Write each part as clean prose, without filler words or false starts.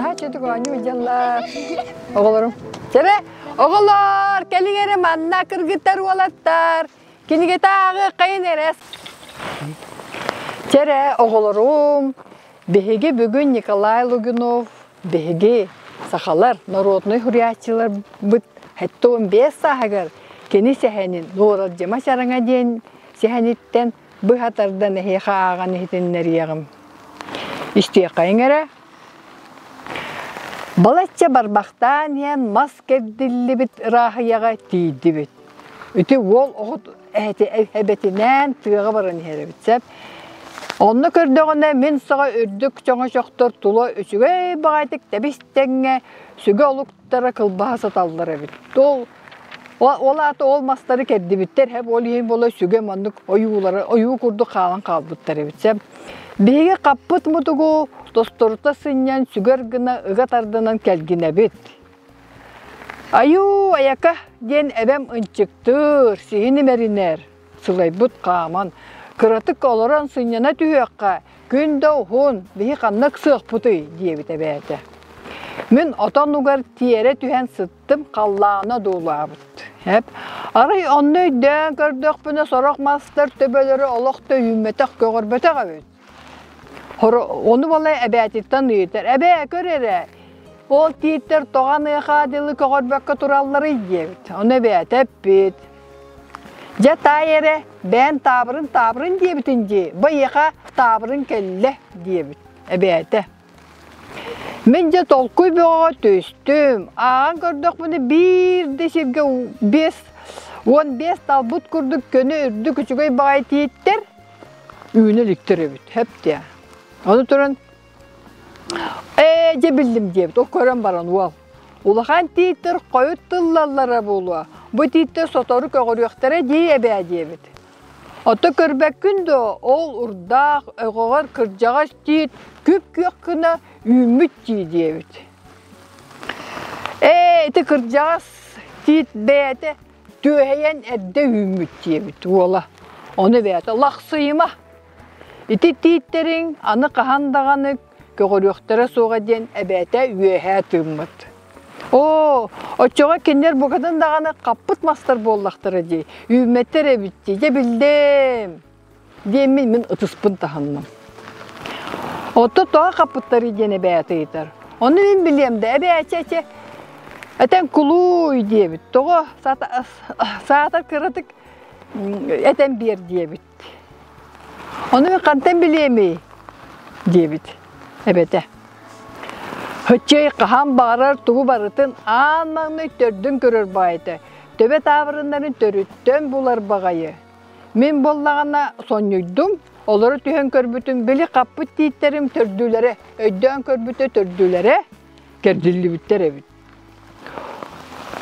Наһаа үчүгэй оонньуу дьаллар. Оҕолорум. Чэрэ, оҕолор, кэлиҥ эрэ манна кыргыттар уолаттар. Кинигэтэ ааҕыаххайын эрэ. Чэрэ, оҕолорум, биһиги бүгүн Николай Лугинов, биһиги сахалар народнай суруйааччыларбыт 75 сааһыгар кини сэһэнин Нуоралдьыма Чараҥа диэн сэһэниттэн быһа тардан эһиэхэ ааҕан иһитиннэриэҕим. Истиэххэйиҥ эрэ. Балачча барбахтаан иһэн мас кэрдиллибит ырааһыйаҕа тиийдибит. Ити уол оҕо эбэтинээн тыаҕа баран иһэр эбит сөп. Онно көрдөҕүнэ мин саҕа үрдүк чоҥочохтор тула үчүгэй баҕайытык тэбис тэҥҥэ сүгэ олуктара кылбаһа сыталлар эбит. Ол ол аата ол мастары кэрдибиттэр һэп ол иһин буола сүгэ маннык ойуулары ойуу курдук хаалан хаалбыттар эбит сөп. Биһиги хаппыт мутугу тосторута сынньан сүгэр гына ыга тардынан кэлгинэбит. Айуу, айака диэн эбэм ынчыктыыр, сиһин имэринэр, сылайбыт хааман, кыратык олорон сынньана түһүөххэ, күн да уһун, биһи ханна ыксыахпытый диэбит эбээтэ. Мин отон угар тиэрэ түһэн сыттым, халлаана дуулаабыт. Эп, арай онно өйдөөн көрдөхпүнэ сорох мастар төбөлөрө олох да үүммэтэх, көҕөрбөтөх эбит. Ону балай эбээтиттэн ыйытар, «Эбээ, көр эрэ, ол тииттэр тоҕо аныаха дылы көҕөрбөккө туралларый?» диэбит. Ону эбээтэ эппит, «Дьэ, таай эрэ, бэйэм таабырын таабырын диэбитин дии, бу эйиэхэ таабырын кэллэ» диэбит эбээтэ. Мин дьэ толкуй бөҕөҕө түстүм. Ааҕан көрдөхпүнэ биир да сиргэ 55 талбыт курдук көнө үрдүк үчүгэй баҕайы тииттэр үүнэ иликтэр эбит һэп диэ. Ону туран ээ дьэ биллим диэбит. Ол көрөн баран уол улахан тииттэр хойут тыллаллара буолуо. Бу тииттэр сотору көҕүрүөхтэрэ дии эбээ диэбит. Ото көрбөккүн дуо, ол урдаах, өҕөҕөр кырдьаҕас тиит күп-күөх гына үүммүт дии диэбит. Ээ, ити кырдьаҕас тиит бэйэтэ түөһэйэн эрдэ үүммүт диэбит уола. Ону бэйэтэ лахсыйыма. Ити тииттэриҥ аны хаһан даҕаны көҕөрүөхтэрэ суоҕа диэн эбээтэ үөһээ тыыммыт. Оо, оччоҕо кинилэр букатын даҕаны хаппыт мастар буоллахтара дии, үүммэттэр эбит дии, дьэ биллим диэммин мин ытыспын таһынным. Ото тоҕо хаппыттарый диэн эбээт ыйытар. Ону мин билиэм да, эбээчэ эчэ этэн кулууй диэбит. Тоҕо саатар кыратык этэн биэр диэбит. Ону мин хантан билиэмий? диэбит эбэтэ. Һыччый хаһан баҕарар тугу барытын аан маҥнай төрдүн көрөр баҕайыта, төбө таабырыннарын төрүттэн булар баҕайы. Мин буоллаҕына сонньуйдум, олоро түһэн көрбүтүм, били хаппыт тииттэрим төрдүлэрэ, өйдөөн көрбүтэ төрдүлэрэ кэрдиллибиттэр эбит.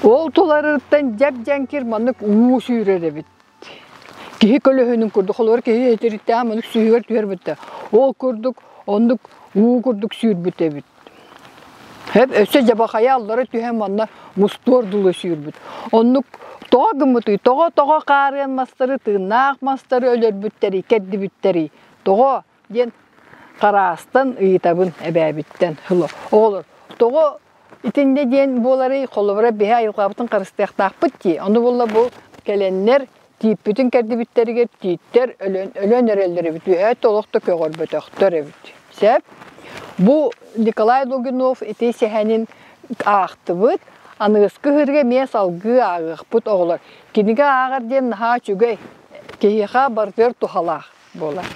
Ол туларыттан дьэп-дьэҥкир маннык уу сүүрэр эбит. Киһи көлөһүнүн курдук, холобур киһи этириктээх маннык сүүһүгэр түһэрбит ол курдук оннук уу курдук сүүрбүт эбит. Эп өссө дьабахайа аллара түһэн манна мустуор дылы сүүрбүт. Оннук тоҕо гыммытый, тоҕо-тоҕо хаарыан мастары, тыыннаах мастары өлөрбүттэрий, кэрдибиттэрий, тоҕо диэн хараастан ыйытабын эбээбиттэн. Оҕолор, тоҕо Итиннэ диэн буоларый, холобура, биһи айылҕабытын харыстыахтаахпыт дии. Ону буолла бу кэлэннэр тииппитин кэрдибиттэригэр тииттэр өлөн, өлөн эрэллэр эбит. Үөһээ олох да көҕөрбөтөхтөр эбит. Сөп? Бу Николай Лугинов ити сэһэнин аахтыбыт. Аныгыскы ыһыырга эмиэ салгыы ааҕыахпыт оҕолор. Кинигэ ааҕар диэн наһаа үчүгэй. Киһиэхэ барытыгар туһалаах. буолар.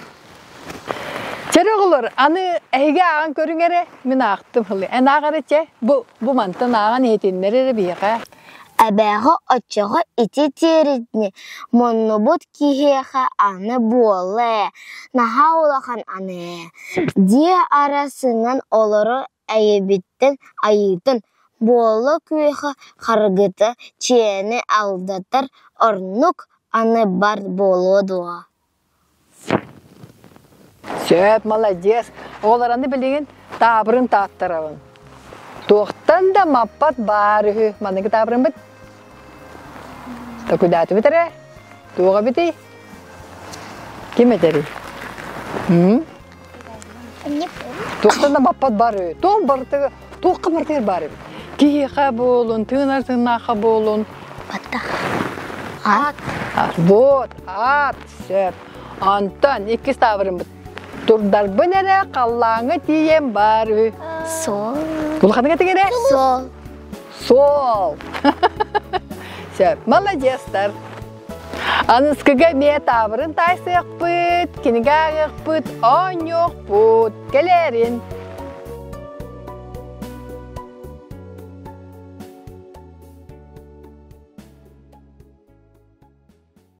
Чэрэ оҕолор, аны эһиги ааҕан көрүҥ эрэ, мин аахтым ылы. Эн аах эрэ чэ, бу, бу мантан ааҕан иһитиннэр эрэ биһиэхэ. Эбээҕэ оччоҕо ити тиэритини муннубут киһиэхэ аны буолла ээ, наһаа улахан аны ээ, дьиэ арасынан олорор эйэбиттэн айыытын, буола күөхэ харгыта чиэни алдьатар орнук аны бар буолуо дуо Сөп, молодец. Оҕолор аны билигин таабырын тааттарабын. Туохтан да маппат баар үһү. Маныгы таабырынбыт. Токудаатыбыт эрэ. Туох эбитий? Ким этэрий? Туохтан да маппат бар үһү. Туох барыта. Туохха барытыгар баар эбит. Киһиэхэ буолун, тыынар тыыннаахха буолун. Баттах. Аат. Вот, аат, сөп. Онтон иккис таабырыммыт. Турдарбын эрэ халлааҥҥа тиийэн бар үһү. Суол. Улаханыга тигэрэ? Суол. Суол. Сөп, молодецтар. Аныскыга эмиэ таабырын таайсыахпыт, кинигэ ааҕыахпыт, оонньуохпут. Кэлээрин.